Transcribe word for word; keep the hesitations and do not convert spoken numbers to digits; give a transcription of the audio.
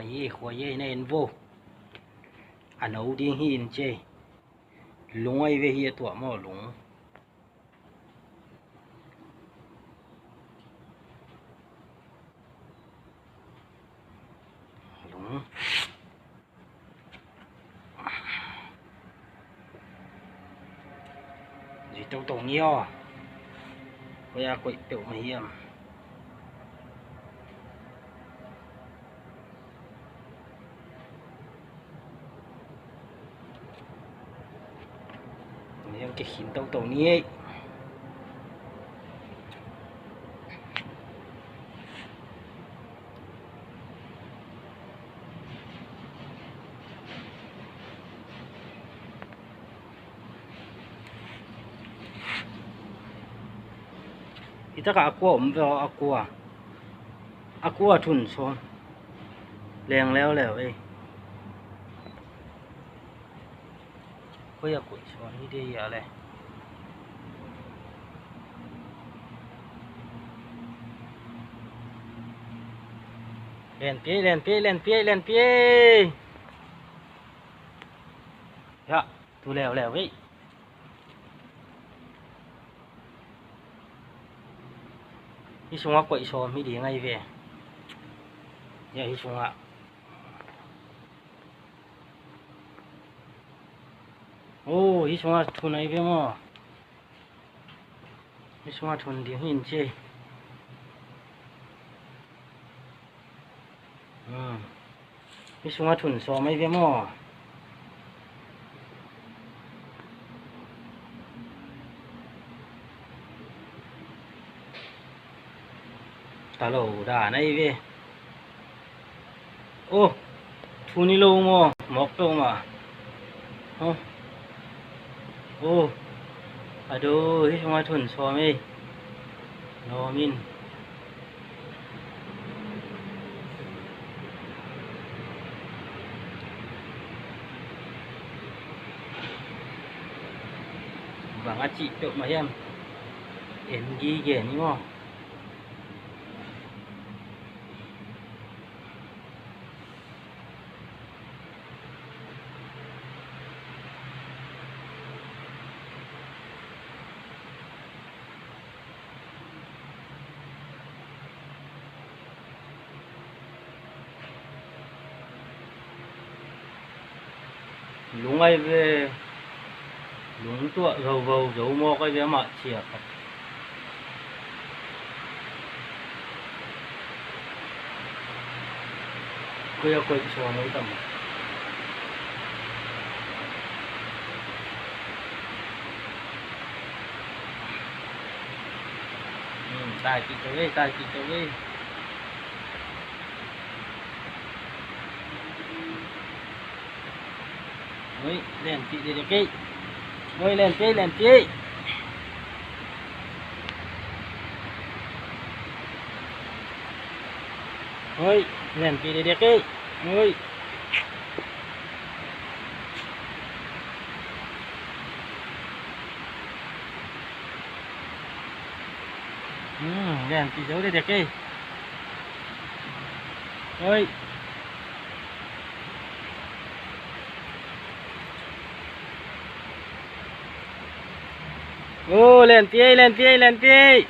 Hi, khua hi, na en vo. A no ding hi in ci. Lung ai ve hi a, tua maw, lung. Lung. Zui toto ni aw. Koi a koih peuhmah hiam? Hiam, kikhin toto ni ei. Hi takah a kua om ve aw, a kua. A kua thun sawm. Leng leuleu ei. Koi a koih sawm hi dei a le. Lenpi ei, lenpi ei, lenpi ei, lenpi ei. Ya, tu leuleu ei. Hi sungah koih sawm hi ding ahi ve. Ya, hi sungah. Oh, hi sungah thun ahi ve maw. Hi sungah thun ding hi in ci. Hmm. Hi sungah thun sawm ahi ve maw. Ta lo dan ahi ve. Oh, thun hi lo maw, mawk peuhmah. Oh. Oh. A do, hi sungah thun sawm ei. Lawm in. Bang a cih peuhmah hiam? En gige ni maw. Lung ahi ve. Lung tuah zovo zo mawk ahi ve, amah ciah khat. Koi a koih sawm ahi tam. Hmm, taipih to ve, taipih to ve. Oi, lenpih dede kei. Oi, lenpih, lenpih. Oi, lenpih dede kei. Oi. Hmm, lenpih zo dede kei. Oi. Oh, lenpih ei, lenpih ei, lenpih ei.